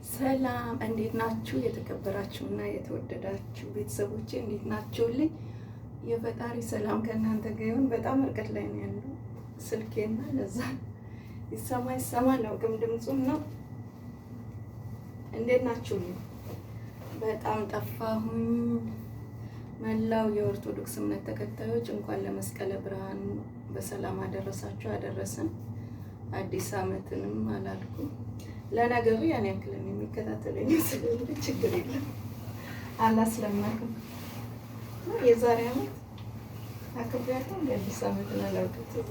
ሰላም እንዴት ናችሁ? የተከበራችሁ እና የተወደዳችሁ ቤተሰቦቼ እንዴት ናችሁልኝ? የፈጣሪ ሰላም ከእናንተ ጋር ይሁን። በጣም እርቀት ላይ ነው ያለው ስልኬና ለዛ ይሰማ ይሰማ አላውቅም ድምፁን ነው። እንዴት ናችሁልኝ? በጣም ጠፋሁኝ። መላው የኦርቶዶክስ እምነት ተከታዮች እንኳን ለመስቀለ ብርሃን በሰላም አደረሳችሁ አደረሰን። አዲስ ዓመትንም አላልኩም። ለነገሩ ያን ያክልን የሚከታተለኝ ስለሌለ ችግር የለም። አላህ ስለሚያውቅ የዛሬ ዓመት አክብሬያለሁ። እንደ አዲስ ዓመትን አላውቅም፣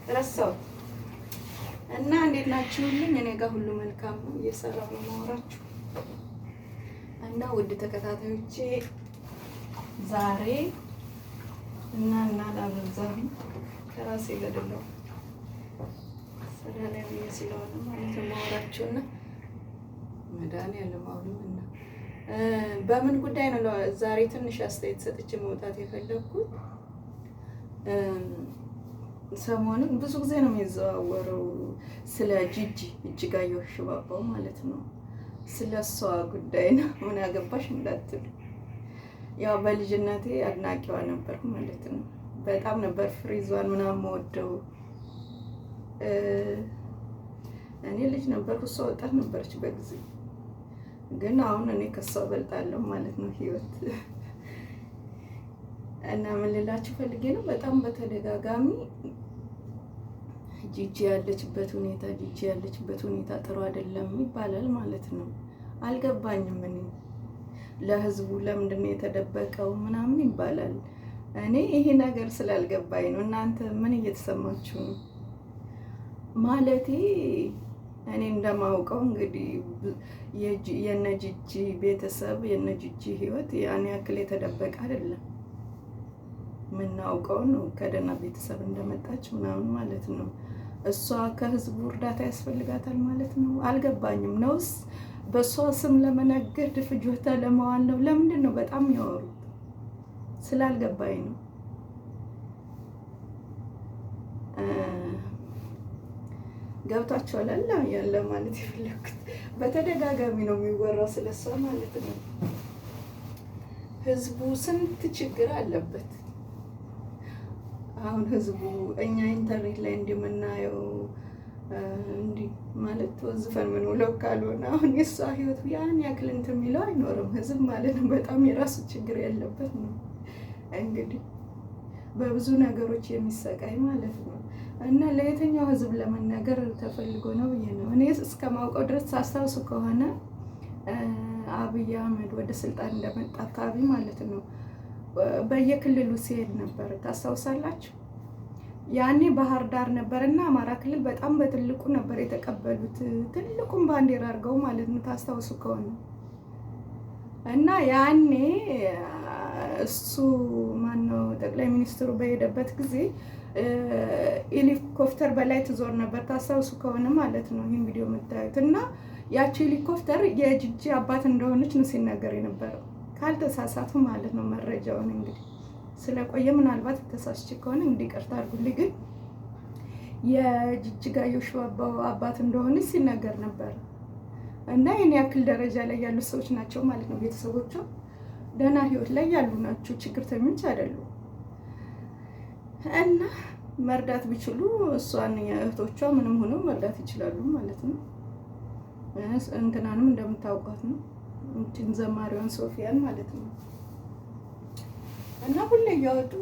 ረሳሁት። እና እንዴት ናችሁልኝ? እኔ ጋር ሁሉ መልካም ነው። እየሰራሁ ነው የማወራችሁ። እና ውድ ተከታታዮቼ ዛሬ እና ላበዛሁኝ ከራሴ ገደለው ስራ ላይ ብዬ ስለሆነ ማለት ነው የማወራችሁና መድኃኒዓለም አሁንም እና በምን ጉዳይ ነው ዛሬ ትንሽ አስተያየት ሰጥቼ መውጣት የፈለግኩት? ሰሞኑን ብዙ ጊዜ ነው የሚዘዋወረው ስለ ጂጂ እጅጋየሁ ሽባባው ማለት ነው። ስለ እሷ ጉዳይ ነው። ምን አገባሽ እንዳትሉ፣ ያው በልጅነቴ አድናቂዋ ነበርኩ ማለት ነው። በጣም ነበር ፍሪዟን ምናምን መወደው። እኔ ልጅ ነበርኩ፣ እሷ ወጣት ነበረች በጊዜ ግን አሁን እኔ ከሷ እበልጣለሁ ማለት ነው ህይወት እና ምን ልላችሁ ፈልጌ ነው፣ በጣም በተደጋጋሚ ጂጂ ያለችበት ሁኔታ ጂጂ ያለችበት ሁኔታ ጥሩ አይደለም ይባላል ማለት ነው። አልገባኝም። እኔ ለህዝቡ ለምንድን ነው የተደበቀው ምናምን ይባላል። እኔ ይሄ ነገር ስላልገባኝ ነው። እናንተ ምን እየተሰማችሁ ነው? ማለቴ እኔ እንደማውቀው እንግዲህ የነጂጂ ቤተሰብ የነጂጂ ህይወት ያን ያክል የተደበቀ አይደለም። የምናውቀው ነው ከደህና ቤተሰብ እንደመጣች ምናምን ማለት ነው። እሷ ከህዝቡ እርዳታ ያስፈልጋታል ማለት ነው። አልገባኝም። ነውስ በእሷ ስም ለመነገድ ፍጆታ ለመዋል ነው? ለምንድን ነው በጣም የሚያወሩት? ስላልገባኝ ነው። ገብቷቸዋል ያለ ማለት የፈለኩት በተደጋጋሚ ነው የሚወራው ስለሷ ማለት ነው። ህዝቡ ስንት ችግር አለበት። አሁን ህዝቡ እኛ ኢንተርኔት ላይ እንደምናየው እንዲህ ማለት ወዝፈን ምን ውለው ካልሆነ አሁን የእሷ ህይወት ያን ያክል እንትን የሚለው አይኖርም። ህዝብ ማለት ነው በጣም የራሱ ችግር ያለበት ነው እንግዲህ በብዙ ነገሮች የሚሰቃይ ማለት ነው። እና ለየትኛው ህዝብ ለመናገር ተፈልጎ ነው ብዬ ነው እኔ እስከማውቀው ድረስ ሳስታውሱ ከሆነ አብይ አህመድ ወደ ስልጣን እንደመጣ አካባቢ ማለት ነው በየክልሉ ሲሄድ ነበር። ታስታውሳላችሁ? ያኔ ባህር ዳር ነበር እና አማራ ክልል በጣም በትልቁ ነበር የተቀበሉት። ትልቁን ባንዲራ አድርገው ማለት ነው ታስታውሱ ከሆነ እና ያኔ እሱ ማነው ጠቅላይ ሚኒስትሩ በሄደበት ጊዜ ሄሊኮፕተር በላይ ትዞር ነበር ታስታውሱ ከሆነ ማለት ነው። ይህን ቪዲዮ የምታዩት እና ያቺ ሄሊኮፕተር የጂጂ አባት እንደሆነች ነው ሲናገር የነበረው ካልተሳሳቱ ማለት ነው። መረጃውን እንግዲህ ስለቆየ ምናልባት ተሳስቼ ከሆነ እንግዲህ ይቅርታ አድርጉልኝ። ግን የጅጅጋየሁ ሽባባው አባት እንደሆነች ሲናገር ነበር እና ይህን ያክል ደረጃ ላይ ያሉ ሰዎች ናቸው ማለት ነው። ቤተሰቦቿ ደህና ህይወት ላይ ያሉ ናቸው፣ ችግርተኞች አይደሉም። እና መርዳት ቢችሉ እሷን እህቶቿ ምንም ሆነው መርዳት ይችላሉ ማለት ነው። እንትናንም እንደምታውቋት ነው እንትን ዘማሪዋን ሶፊያን ማለት ነው። እና ሁሌ እያወጡ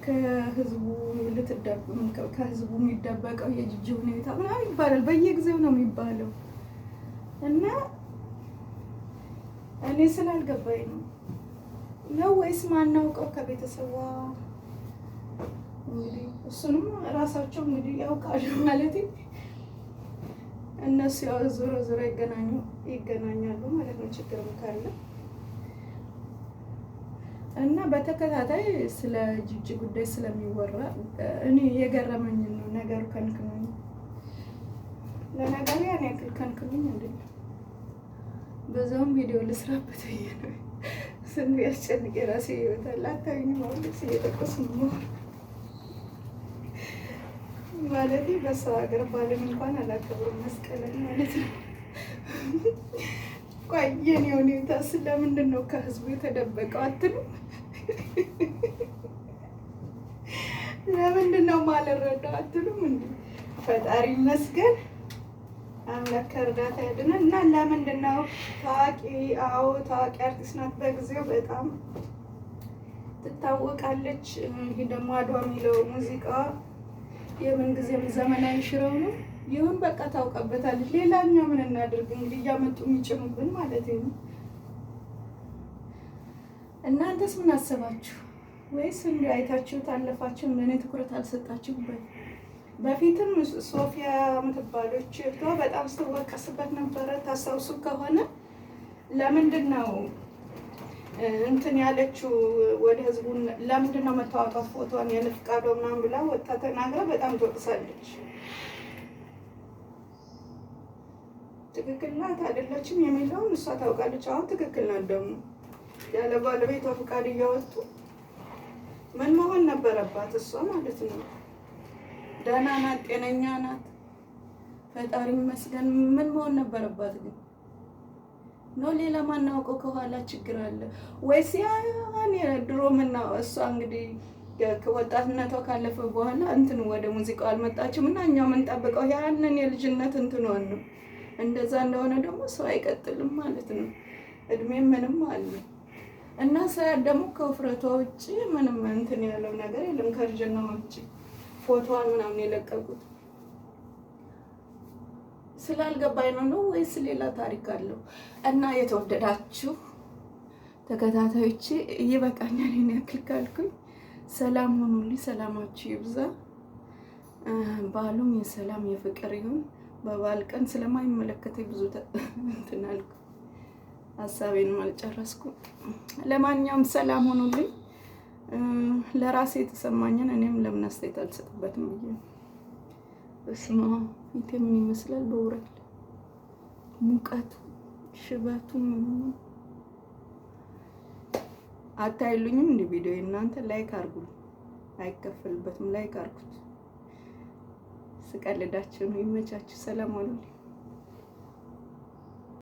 ከህዝቡ ከህዝቡ የሚደበቀው የጂጂ ሁኔታ ምናምን ይባላል። በየጊዜው ነው የሚባለው። እና እኔ ስላልገባኝ ነው ነው ወይስ ማናውቀው ከቤተሰቧ እንግዲህ እሱንም ራሳቸው እንግዲህ ያውቃሉ ማለት እነሱ ያው ዞሮ ዞሮ ይገናኛሉ ማለት ነው፣ ችግርም ካለ እና በተከታታይ ስለ ጂጂ ጉዳይ ስለሚወራ እኔ የገረመኝ ነው ነገሩ። ከንክኖኝ ለነገሩ ያን ያክል ከንክኖኝ አይደለም። በዛውም ቪዲዮ ልስራበት ብዬ ነው። ስንት ያስጨንቅ የራሴ ህይወት አለ። አታዩኝም? አሁን ልብስ እየጠቀሱ ነው ማለት በሰው ሀገር ባልን እንኳን አላከብርም መስቀልን ማለት ነው። ቆይ የኔ ሁኔታ ስለምንድን ነው ከህዝቡ የተደበቀው አትሉም? ለምንድን ነው ማልረዳው አትሉም? እንዴ ፈጣሪ ይመስገን፣ አምላክ ከእርዳታ ያድነን። እና ለምንድን ነው ታዋቂ? አዎ ታዋቂ አርቲስት ናት። በጊዜው በጣም ትታወቃለች። ይህ ደግሞ አድዋ የሚለው ሙዚቃ የምን ጊዜም ዘመናዊ ሽረው ነው። ይሁን በቃ ታውቀበታለች። ሌላኛው ምን እናድርግ እንግዲህ እያመጡ የሚጭኑብን ማለት ነው። እናንተስ ምን አሰባችሁ? ወይስ እንዲሁ አይታችሁ ታለፋችሁ? ለእኔ ትኩረት አልሰጣችሁበት? በፊትም ሶፊያ የምትባለች እህቷ በጣም ስትወቀስበት ነበረ። ታስታውሱ ከሆነ ለምንድን ነው እንትን ያለችው ወደ ህዝቡ ለምንድን ነው መታወጣት ፎቶን ያለ ፍቃዷ ምናምን ብላ ወጣ ተናግራ በጣም ትወቅሳለች። ትክክል ናት አይደለችም የሚለውን እሷ ታውቃለች። አሁን ትክክል ናት። ደግሞ ያለ ባለቤቷ ፍቃድ እያወጡ ምን መሆን ነበረባት እሷ ማለት ነው። ደህና ናት፣ ጤነኛ ናት፣ ፈጣሪ ይመስገን። ምን መሆን ነበረባት ግን ነው ሌላ ማናውቀው ከኋላ ችግር አለ ወይስ ያን ድሮ ምና እሷ እንግዲህ ከወጣትነቷ ካለፈ በኋላ እንትን ወደ ሙዚቃው አልመጣችም እና እኛ የምንጠብቀው ያንን የልጅነት እንትኗን ነው። እንደዛ እንደሆነ ደግሞ ሰው አይቀጥልም ማለት ነው። እድሜ ምንም አለ እና ሳያት ደግሞ ከውፍረቷ ውጭ ምንም እንትን ያለው ነገር የለም። ከእርጅና ውጭ ፎቶዋን ምናምን የለቀቁት ስላልገባኝ ነው ነው ወይስ ሌላ ታሪክ አለው? እና የተወደዳችሁ ተከታታዮቼ ይበቃኛል፣ ይሄን ያክል ካልኩኝ። ሰላም ሁኑልኝ፣ ሰላማችሁ ይብዛ። በዓሉም የሰላም የፍቅር ይሁን። በበዓል ቀን ስለማይመለከተኝ ብዙ እንትን አልኩ፣ ሀሳቤንም አልጨረስኩም። ለማንኛውም ሰላም ሁኑልኝ። ለራሴ የተሰማኝን እኔም ለምን አስተያየት አልሰጥበትም ብዬ ነው። በስመ አብ ፊቴ ምን ይመስላል? በውረድ ሙቀቱ ሽበቱ ምኑ አታይሉኝም? እንደ ቪዲዮ እናንተ like አድርጉ፣ አይከፈልበትም። Like አድርጉት። ስቀልዳችሁ ነው። ይመቻችሁ። ሰላም ሁኑልኝ።